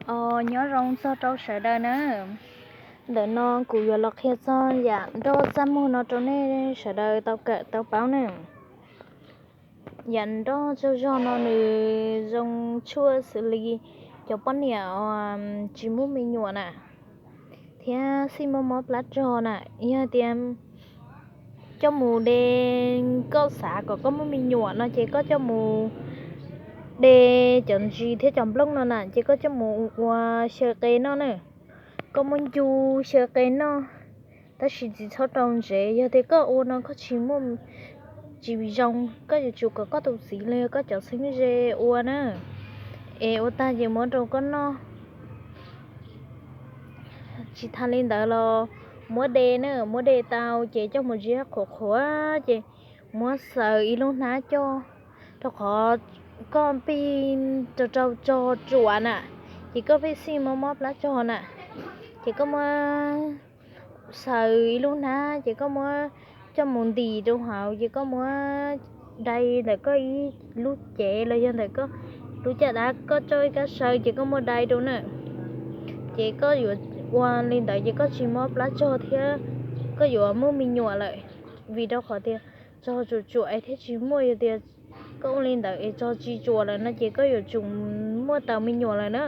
Os, nyob zoo txog rau sawv daws na. Ntawm no kuv yuav los qhia txog yam nroj txaj muag no rau nej sawv daws tau kawm tau paub na. Yam nroj tsaug zog no nws zoo tshuaj xws li cov poj niam tsis muaj me nyuam na, thiab xij mob mob plab rog na, yog tias coj mus de, koj xav kom koj muaj me nyuam no ces koj coj mus de cov ntsis thiab cov nplooj no na, ces koj coj mus ua xyaw qe noj na. Koj muab ncu xyaw qe noj, tab sis tsis txhob rau ntsev. Yog tias koj ua no koj tsis muaj, tsis zoo, koj yuav tsum kom koj tus txiv los yog koj cov txheeb ze ua na, es ua tag ces muab rau koj noj. Tsis tas li ntawd los muab de na, muab de tau ces coj mus ziab qhuav qhuav ces muab xaws ib lub hnab coj, rau qhov koj pheej rau rau tsog tsuam na, ces koj pheej xij mob mob plab rog na, ces koj muab xaws ib lub hnab ces koj muab coj mus ntim rau hauv ces koj muab dai ntawm koj ib lub cev los yog ntawm koj lub caj dab, koj tso ib kab saw ces koj muab dai rau na. Ces koj yuav ua li ntawd ces koj tsis mob plab rog thiab koj yuav muaj me nyuam lawm. Vim rau qhov tias tsog tsuam tsuam es thiaj tsis muaj, yog tias koj ua li ntawd es tsog tsis tsuam lawm no ces koj yuav tsum muaj tau me nyuam lawm na.